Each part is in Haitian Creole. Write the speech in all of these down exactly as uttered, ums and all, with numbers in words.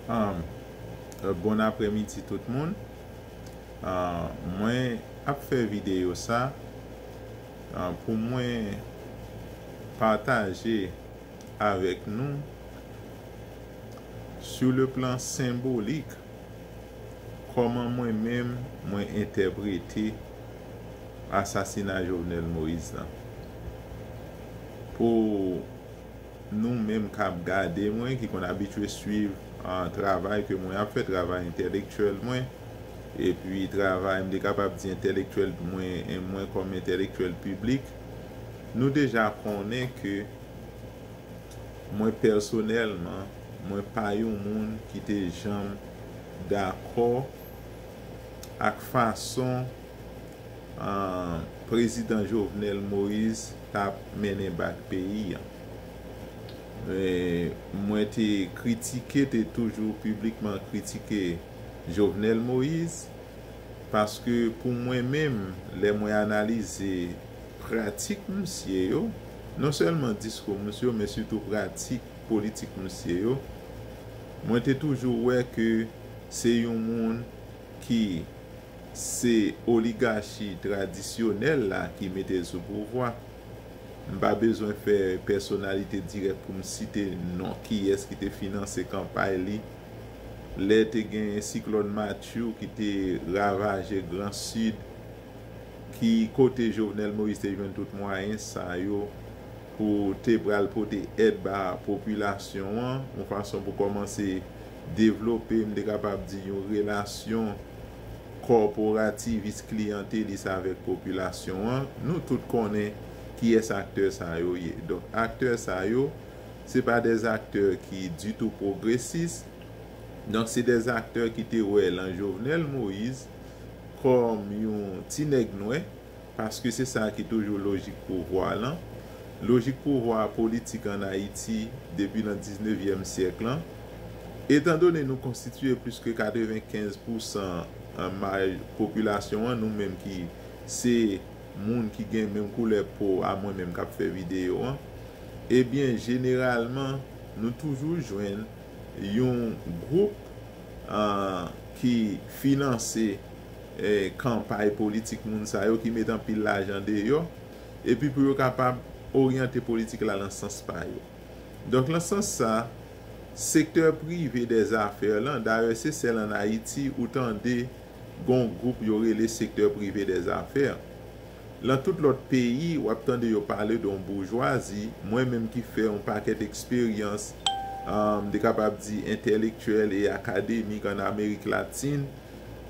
Um, bon aprèmidi tout moun. Uh, mwen ap fè videyo sa uh, pou mwen pataje avèk nou, sou le plan senbolik, kòman mwen menm mwen entèprete asasina Jovenel Moïse lan. Pou nou menm k ap gade mwen, ki konn abitye swiv uh, travay ke mwen ap fè, travay entèlektyèl mwen, epi travay, m te kapab di, entèlektyèl mwen, mwen kòm entèlektyèl piblik, nou deja konnen ke mwen pèsonèlman, mwen pa yon moun ki te janm dakò ak fason uh, Prezidan Jovenel Moïse t ap mennen bak peyi a. E, mwen te kritike, te toujou piblikman kritike Jovenel Moïse, paske pou mwen menm, lè mwen analize pratik misye yo, non sèlman diskou misye yo, men sitou pratik politik misye yo, mwen te toujou wè ke se yon moun ki se oligachi tradisyonèl la ki mete l sou pouvwa. M pa bezwen fè pèsonalite dirèk pou m site non kiyès ki te finanse kanpay li. Lè te gen siklòn Matthew ki te ravaje Gran Sid, ki kote Jovenel Moïse te jwenn tout mwayen sa yo pou te pral pote èd ba popilasyon an, yon fason pou kòmanse devlope, m te kapab di, yon relasyon kòporativis kliyantelis avèk popilasyon an. Nou tout konnen kiyès aktè sa yo ye. Donk, aktè sa yo, se pa des aktè ki ditou pwogresis. Donk, se des aktè ki te wè lan Jovenel Moïse kòm yon ti nèg nwè, paske se sa ki toujou lojik pouvwa lan. Lojik pouvwa politik ann Ayiti depi nan diznevyèm syèk lan. Etandone nou konstitiye plis ke katrevenkenz pousan an maj popilasyon an, nou menm ki se moun ki gen menm koulè po a mwen menm k ap fè videyo an, ebyen, jeneralman, nou toujou jwenn yon gwoup uh, ki finanse eh, kanpay politik moun sa yo, ki met anpil lajan deyò, epi pou yo kapab oryante politik la lan sans pa yo. Donk, lan sans sa, sektè prive dèzafè lan, dayè se sèl ann Ayiti ou tande gon gwoup yo rele sektè prive dèzafè. Lan tout lòt peyi, w ap tande yo pale de yon boujwazi, mwen menm ki fè yon pakèt eksperyans, um, m te kapab di entèlektyèl e akademik ann Amerik Latin,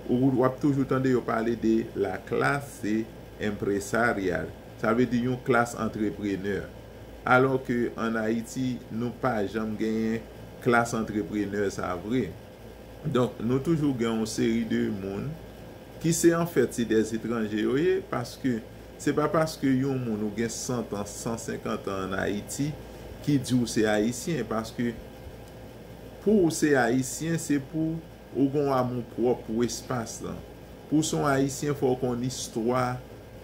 ou w ap toujou tande yo pale de la clase empresarial. Sa vle di yon klas antreprenè. Alò ke ann Ayiti, nou pa janm genyen klas antreprenè sa vre. Donk, nou toujou gen yon seri de moun ki se anfèt se dè etranje yo ye, paske se pa paske yon moun ou gen san tan, san senkant an ann Ayiti ki di w se ayisyen, paske pou w se ayisyen, se pou ou gen yon amou pwòp pou espas lan. Pou w se yon ayisyen, fò w konn istwa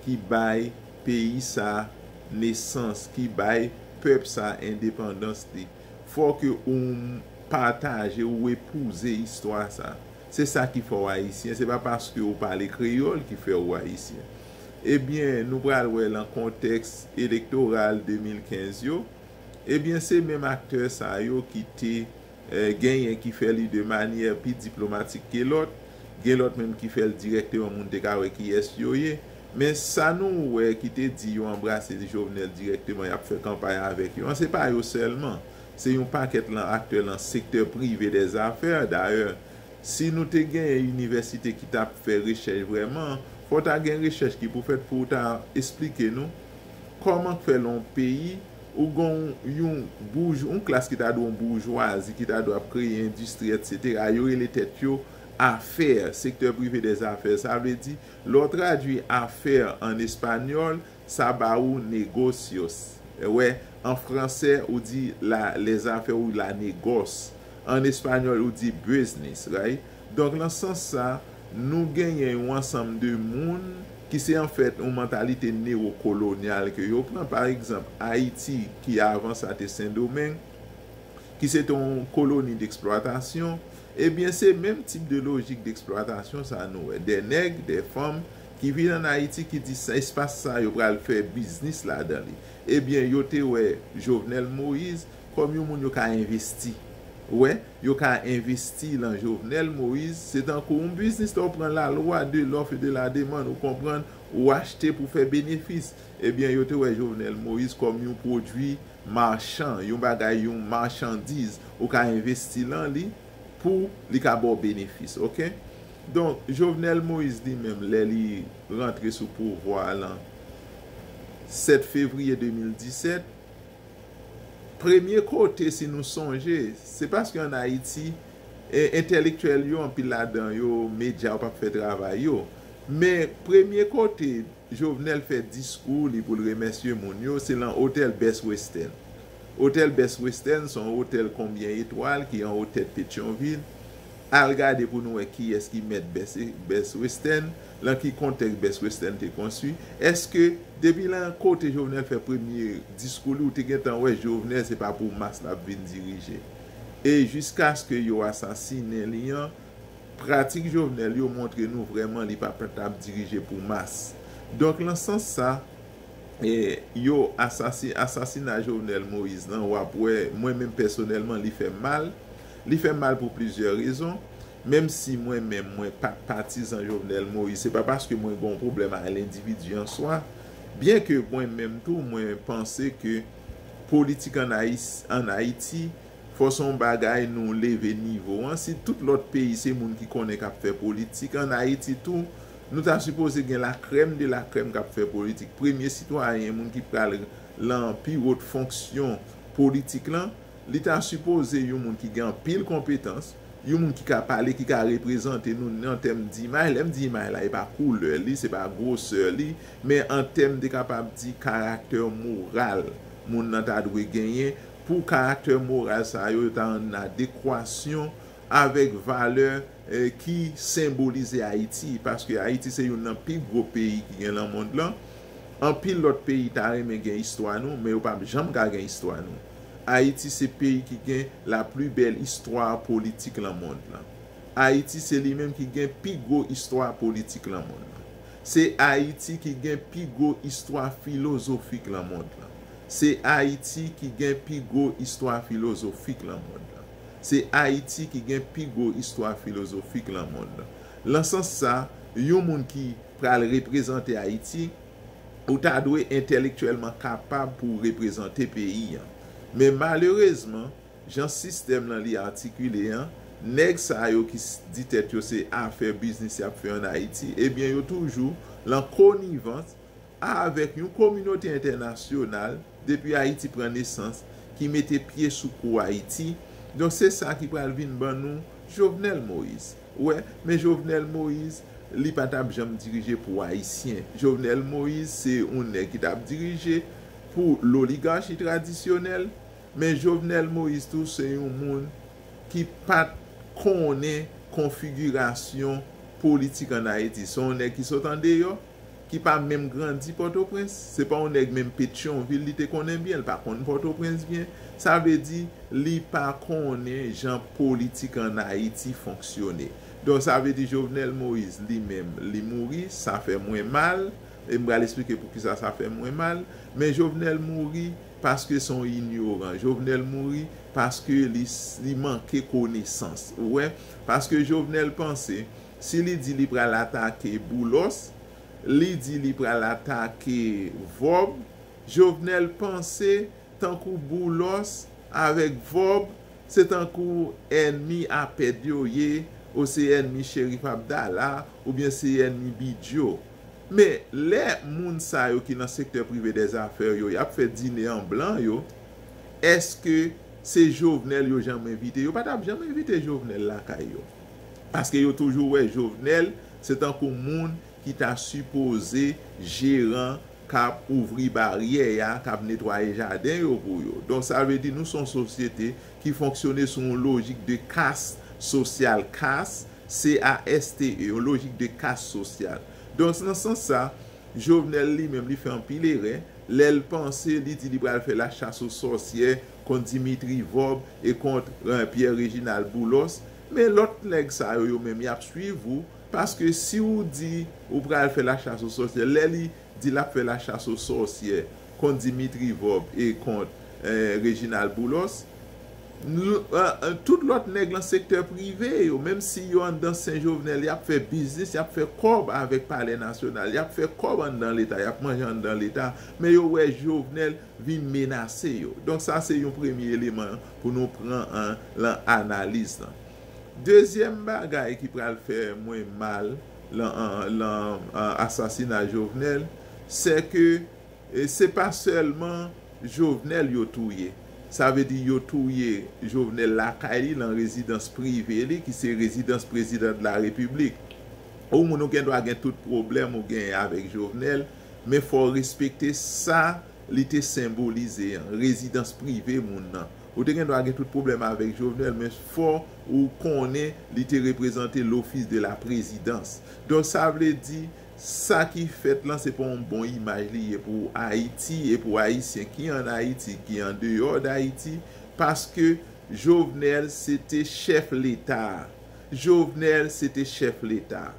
ki bay peyi sa nesans, ki bay pèp sa endepandans li. Fò ke ou pataje, ou epouze istwa sa. Se sa ki fè w ayisyen. Se pa paske ou pale kreyòl ki fè ou ayisyen. Ebyen, nou pral wè lan kontèks elektoral de mil kenz yo, ebyen, se menm aktè sa yo ki te eh, genyen ki fè li de manyè pi diplomatik ke lòt, gen lòt menm ki fè l dirèkteman, moun te ka wè kiyès yo ye. Men sa nou wè ki te di yo anbrase Jovenel dirèkteman, y ap fè kanpay avèk yo an, se pa yo sèlman. Se yon pakèt lan aktè lan sektè prive dèzafè. Dayè, si nou te genyen inivèsite ki t ap fè rechèch vrèman, fò ta gen rechèch ki pou fèt pou w ta esplike nou kòman k fè lan yon peyi ou gen yon bouj, yon klas ki ta dwe yon boujwazi, ki ta dwe ap kreye endistri, etsetera, yo rele tèt yo afè, sektè prive dèzafè. Sa vle di, lè w tradui afè an espanyòl, sa ba ou negocios. Wè, an fransè, ou di la, les affaires ou la négoce. An espanyòl, ou di business, right? Donk, lan sans sa, nou genyen yon ansanm de moun ki se anfèt yon mantalite newokolonyal ke yo pran. Pa egzanp, Ayiti, ki avan sa te Sendomeng, ki se te yon koloni deksplwatasyon, Ebyen, se menm tip de lojik deksplwatasyon sa nou wè. De nèg, de fanm ki vin ann Ayiti ki di espas sa yo pral fè biznis ladan li. Ebyen, yo te wè Jovenel Moïse kòm yon moun yo ka envesti. Ou wè, yo ka envesti lan Jovenel Moïse. Se tankou yon biznis lè w pran lalwa de lòf e de la demann, ou konprann, ou achte pou fè benefis. Ebyen, yo te wè Jovenel Moïse kòm yon pwodui machan, yon bagay, yon machandiz, ou ka envesti lan li pou li ka ba w benefis, oke? Donk, Jovenel Moïse li menm, lè li rantre sou pouvwa a lan sèt fevriye de mil disèt, premye kote, si nou sonje, se paske ann Ayiti, e, entèlektyèl yo, anpil ladan yo, medya yo p ap fè travay yo. Men, premye kote Jovenel fè diskou li pou l remèsye moun yo, se lan otèl Best Western. Otèl Best Western se yon otèl konbyen etwal ki anwo tèt Petyonvil. Al gade pou nou wè kiyès ki mèt Best, Best Western, lan ki kontèks Best Western te konstwi. Èske depi lan kote Jovenel fè premye diskou li, ou te gentan wè Jovenel se pa pou mas l ap vin dirije? E jiskaske yo asasinen li an, pratik Jovenel yo montre nou vrèman li pa t ap dirije pou mas. Donk, lan sans sa, e, yo asasi-, asasina Jovenel Moïse lan, w ap wè, mwen menm pèsonèlman, li fè m mal. Li fè m mal pou plizyè rezon. Menm si mwen menm, mwen pa t patizan Jovenel Moïse, se pa paske mwen gen yon pwoblèm ak lendividi an swa. Byenke mwen menm tou, mwen panse ke politik ann Ayis-, ann Ayiti, fò se yon bagay nou leve nivo an. Si tout lòt peyi se moun ki konnen k ap fè politik, ann Ayiti tou, nou ta sipoze gen lakrèm de lakrèm k ap fè politik. Premye sitwayen, moun ki pral lan pi wot fonksyon politik lan, li ta sipoze yon moun ki gen anpil konpetans, yon moun ki ka pale, ki ka reprezante nou nan tèm dimaj. Lè m di imaj la, e pa koulè li, se pa gwosè li, men an tèm de kapab di karaktè moral moun nan ta dwe genyen, pou karaktè moral sa yo ta ann adekwasyon avèk valè, eh, ki senbolize Ayiti, paske Ayiti se youn nan pi gwo peyi ki gen lan mond lan. Anpil lòt peyi ta renmen gen istwa nou, men yo p ap janm ka gen istwa nou. Ayiti se peyi ki gen la pli bèl istwa politik lan mond lan. Ayiti se li menm ki gen pi gwo istwa politik lan mond lan. Se Ayiti ki gen pi gwo istwa filozofik lan mond lan. Se Ayiti ki gen pi gwo istwa filozofik lan mond lan. Se Ayiti ki gen pi gwo istwa filozofik lan mond lan. Lan sans sa, yon moun ki pral reprezante Ayiti, ou ta dwe entèlektyèlman kapab pou w reprezante peyi an. Men malerezman, jan sistèm lan li atikile an, nèg sa yo ki s-, di tèt yo se afè biznis y ap fè ann Ayiti, ebyen, yo toujou lan konivans avèk yon kominote entènasyonal, depi Ayiti pran nesans, ki mete pye sou kou Ayiti. Donk, se sa ki pral vin ban nou Jovenel Moïse. Ou wè, men Jovenel Moïse, li pa t ap janm dirije pou Ayisyen. Jovenel Moïse, se yon nèg ki t ap dirije pou loligachi tradisyonèl, men Jovenel Moïse tou, se yon moun ki pa t konnen konfigirasyon politik ann Ayiti. Se yon nèg ki sot andeyò, ki pa menm grandi Pòtoprens. Se pa yon nèg menm Petyonvil li te konnen byen, li pa konn Pòtoprens byen. Sa vle di, li pa konnen jan politik ann Ayiti fonksyone. Donk, sa vle di Jovenel Moïse, li menm, li mouri, sa fè mwen mal, e m pral esplike poukisa sa fè mwen mal, men Jovenel mouri paske se yon inyoran. Jovenel mouri paske li, li manke konesans. Ou wè? Paske Jovenel panse, si li di li pral atake Boulos, li di li pral atake Vòb, Jovenel panse tankou Boulos avèk Vòb, se tankou ènmi Apèd yo ye, ou se ènmi Cherif Abdallah, oubyen se ènmi Bidjo. Men, lè moun sa yo ki nan sektè prive dèzafè yo, y ap fè dine an blan yo, èske se Jovenel yo janm envite? Yo pa t ap janm envite Jovenel lakay yo. Paske yo toujou wè Jovenel se tankou moun ki ta sipoze jeran k ap ouvri baryè a, k ap netwaye jaden yo pou yo. Donk, sa vle di nou se yon sosyete ki fonksyone sou yon lojik de kas sosyal, kas, C A S T E, yon lojik de kas sosyal. Donk, nan sans sa, Jovenel li menm, li fè anpil erè. Lè l panse, li di li pral fè la chasse aux sorcières kont Dimitri Vorbe e kont, eh, Pierre Réginald Boulos. Men lòt nèg sa yo, yo menm, y ap swiv ou, paske si ou di ou pral fè la chasse aux sorcières, lè li di l ap fè la chasse aux sorcières kont Dimitri Vorbe e kont eh, Reginald Boulos, nou, eh, eh, tout lòt nèg lan sektè prive yo, menm si yo anndan Sen Jovenel, y ap fè biznis, y ap fè kòb avèk Palè Nasyonal, y ap fè kòb anndan Leta, y ap manje anndan Leta, men yo wè Jovenel vin menase yo. Donk sa se yon premye eleman pou nou pran an, lan analiz lan. Dezyèm bagay ki pral fè mwen mal lan, an, lan an, asasina Jovenel, se ke e se pa sèlman Jovenel yo touye. Sa vle di yo touye Jovenel lakay li, lan rezidans prive li, ki se rezidans Prezidan de la Repiblik. Ou moun ou gen dwa gen tout pwoblèm ou genyen avèk Jovenel, men fò w respekte sa li te senbolize an, rezidans prive moun nan. Ou te gen dwa gen tout pwoblèm avèk Jovenel, men fò ou konnen li te reprezante l'office de la présidence. Donk sa vle di, sa ki fèt lan se pa yon bon imaj li ye pou Ayiti e pou Ayisyen ki ann Ayiti, ki andeyò d Ayiti, paske Jovenel se te chèf Leta. Jovenel se te chèf Leta.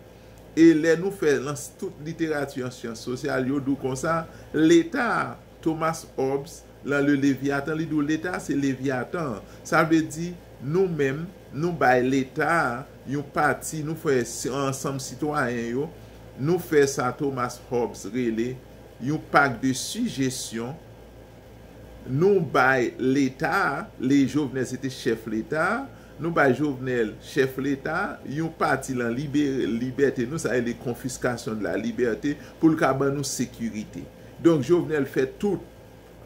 E lè nou fè lan tout literati an syans sosyal, yo di w konsa, Leta, Thomas Hobbes, lan Le Léviathan, li di w Leta se Levyatan an. Sa vle di, nou menm, nou bay Leta a yon pati, nou fè si- ansanm sitwayen yo, nou fè sa Thomas Hobbes rele yon pacte de sujétion, nou bay Leta a, le Jovenel se te chèf Leta a, nou bay Jovenel, chèf Leta a, yon pati lan libe- libète nou, sa rele confiscation de la liberté, pou l ka ban nou sekirite. Donk Jovenel fè tout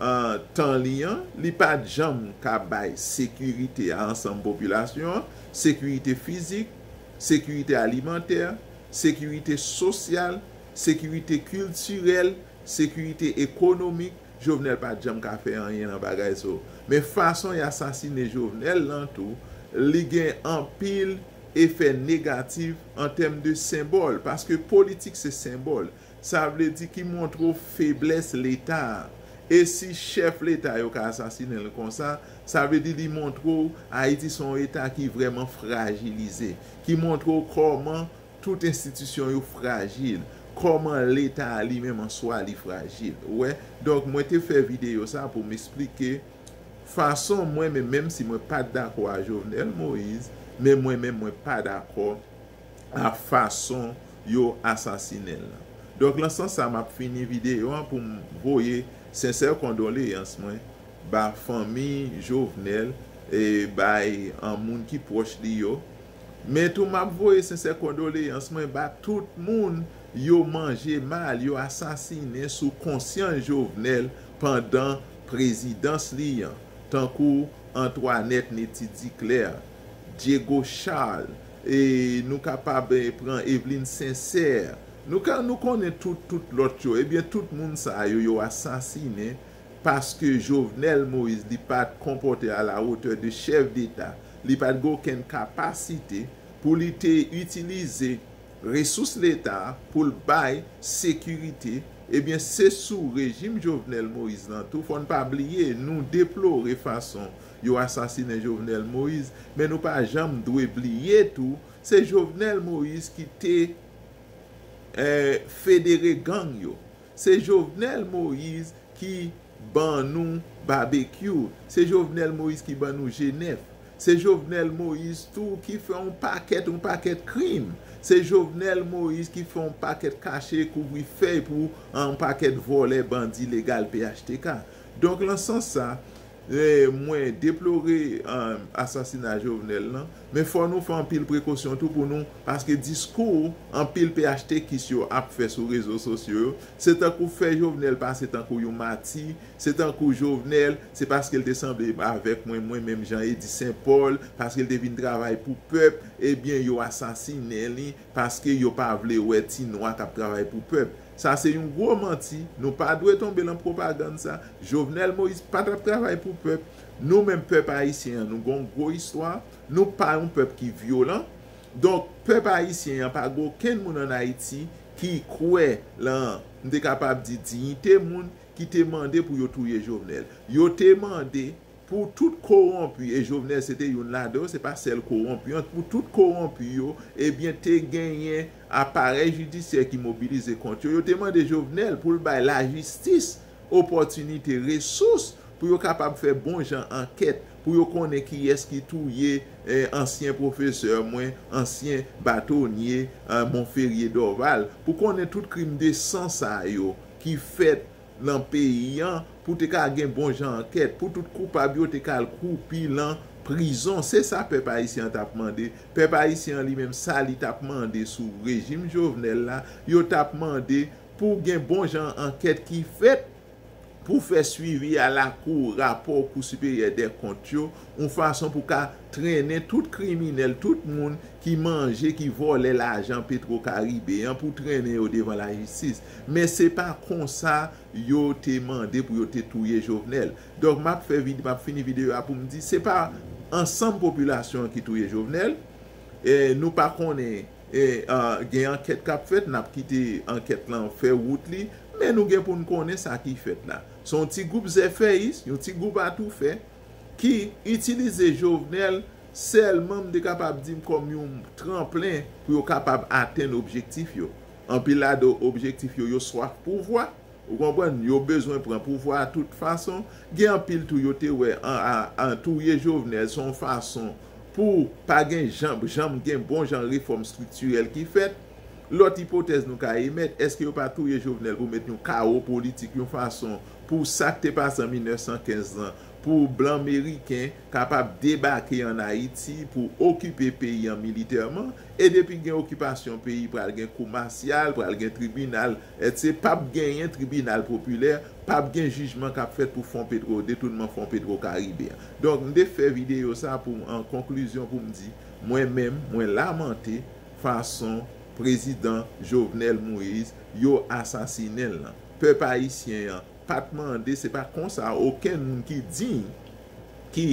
an, tan li an, li pa t janm ka bay sekirite a ansanm popilasyon an, sekirite fizik, sekirite alimantè, sekirite sosyal, sekirite kiltirèl, sekirite ekonomik. Jovenel pa t janm ka fè anyen nan bagay sa yo. Men fason y asasine Jovenel lan tou, li gen anpil efè negatif an tèm de senbòl, paske politik se senbòl. Sa vle di ki montre w feblès Leta a. E si chèf Leta yo ka asasinen l konsa, sa vle di li montre w Ayiti se yon Eta ki vrèman frajilize, ki montre w kòman tout enstitisyon yo frajil, kòman Leta a li menm an swa li frajil. Ou wè? Donk, mwen te fè videyo sa pou m esplike fason mwen menm, menm si mwen pa t dakò a Jovenel Moïse, men mwen menm mwen pa dakò a fason yo asasinen l lan. Donk, lan sans sa, m ap fini videyo an pou m voye sensè kondoleyans mwen ba fanmi Jovenel e bay an moun ki pwòch li yo. Men tou, m ap voye sensè kondoleyans mwen ba tout moun yo manje mal, yo asasinen sou konsyans Jovenel pandan prezidans li an, tankou Antoinette Netty Duclair, Diego Charles, e nou kapab, eh, pran Eveline Sincère. Nou ka, nou konnen tout, tout lòt yo. Ebyen, tout moun sa yo, yo asasinen paske Jovenel Moïse, li pa t konpòte à la hauteur de chèf d'État. Li pa t gen okenn kapasite pou li te itilize resous Leta pou l bay sekirite. Ebyen, se sou rejim Jovenel Moïse lan tou, fò n pa bliye, nou deplore fason yo asasinen Jovenel Moïse, men nou pa janm dwe bliye tou, se Jovenel Moïse ki te, eh, federe gang yo. Se Jovenel Moïse ki ban nou Babekyou. Se Jovenel Moïse ki ban nou G nèf. Se Jovenel Moïse tou ki fè yon pakèt, yon pakèt krim. Se Jovenel Moïse ki fè yon pakèt kache kouvri fèy pou yon pakèt vòlè, bandi legal P H T K. Donk, lan sans sa, eh, mwen deplore, eh, asasina Jovenel lan, men fò nou fè anpil prekosyon tou pou nou, paske diskou anpil P H T K yo ap fè sou rezo sosyo yo, se tankou fè Jovenel pase tankou yon mati, se tankou Jovenel, se paske l te sanble avèk mwen, mwen menm jan Edi Senpòl, paske l te vin travay pou pèp, ebyen yo asasinen li, paske yo pa vle wè ti nwa k ap travay pou pèp. Sa se yon gwo manti, nou pa dwe tonbe lan pwopagann sa. Jovenel Moïse pa t ap travay pou pèp. Nou menm pèp ayisyen an, nou gen yon gwo istwa, nou pa yon pèp ki vyolan. Donk, pèp ayisyen an pa gen okenn moun ann Ayiti ki kwè lan, m te kapab di, diyite moun ki te mande pou yo touye Jovenel. Yo te mande pou tout kowonpi, e Jovenel se te youn ladan yo, se pa sèl kowonpi an, pou tout kowonpi yo, ebyen, te genyen aparèy jidisyè ki mobilize kont yo. Yo te mande Jovenel pou l bay lajistis opòtinite, resous, pou yo kapab fè bon jan ankèt, pou yo konnen kiyès ki touye, eh, ansyen pwofesè mwen, ansyen batonye, eh, Monferrier Dorval, pou konnen tout krim de san sa yo ki fèt nan peyi an, pou te ka gen bon jan ankèt, pou tout koupab yo te ka al kwoupi lan prizon. Se sa pèp ayisyen an t ap mande. Pèp ayisyen an li menm, sa li t ap mande sou rejim Jovenel la, yo t ap mande pou gen bon jan ankèt ki fèt, pou fè swivi a lakou rapò Kou Siperyè dè Kont yo, yon fason pou ka trennen tout kriminèl, tout moun ki manje, ki vòlè lajan Petro Karibe an, pou trennen yo devan lajistis. Men se pa konsa yo te mande pou yo te touye Jovenel. Donk, m ap fè vid-, m ap fini videyo a pou m di, se pa ansanm popilasyon an ki touye Jovenel. E nou pa konnen, e, a, gen ankèt k ap fèt, n ap kite ankèt lan fè wout li, men nou gen pou n konnen sa ki fèt la. Se yon ti gwoup zèfèyis, yon ti gwoup atoufè ki itilize Jovenel sèlman, m te kapab di, kòm yon tranplen pou yo kapab atenn objektif yo. Anpil ladan objektif yo, yo swaf pouvwa. Ou konprann? Yo bezwen pran pouvwa a tout fason. Gen anpil tou yo te wè an, an, an touye Jovenel se yon fason pou pa gen janm, janm gen bon jan refòm estriktirèl ki fèt. Lòt ipotèz nou ka emèt, èske yo pa touye Jovenel pou met yon kawo politik, yon fason pou sa k te pase an mil nèf san kenz lan, pou blan meriken kapab debake ann Ayiti pou okipe peyi an militèman, e depi gen okipasyon peyi, pral gen kou masyal, pral gen tribinal, etsetera. P ap genyen tribinal popilè, p ap gen jijman k ap fèt pou fon petwo, detounman fon petwo karibe an. Donk, m te fè videyo sa pou, an konklizyon, pou m di, mwen menm, mwen lamante fason prezidan Jovenel Moïse, yo asasinen l lan. Pèp ayisyen an pa t mande, se pa konsa okenn moun ki diy, ki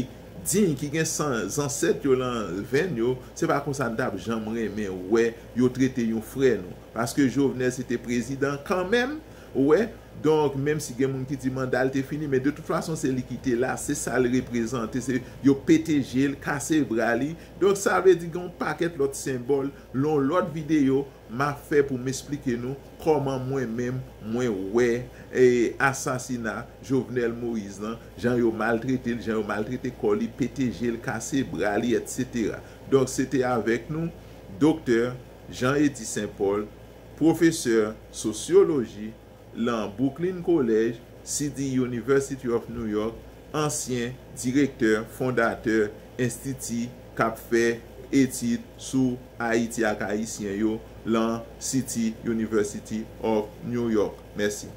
diy, ki gen san zansèt yo lan venn yo, se pa konsa n t ap janm renmen wè yo trete yon frè nou. Paske Jovenel se te prezidan kanmenm, ou wè. Donk, menm si gen moun ki di manda l te fini, men de tout fason, se li ki te la, se sa l reprezante, se yo pete je l, kase bra li. Donk, sa vle di gen yon pakèt lòt senbòl, lan yon lòt videyo, m a fè pou m esplike nou kòman mwen menm, mwen wè, e, asasina Jovenel Moïse lan, jan yo maltrete l, jan yo maltrete kò li, pete je l, kase bra li, etsetera. Donk, se te avèk nou, Doktè Jean Eddy Saint Paul, pwofesè sosyoloji lan Brooklyn College, City University of New York, ansyen direktè, fondatè enstiti k ap fè etid sou Ayiti ak Ayisyen yo lan City University of New York. Mèsi.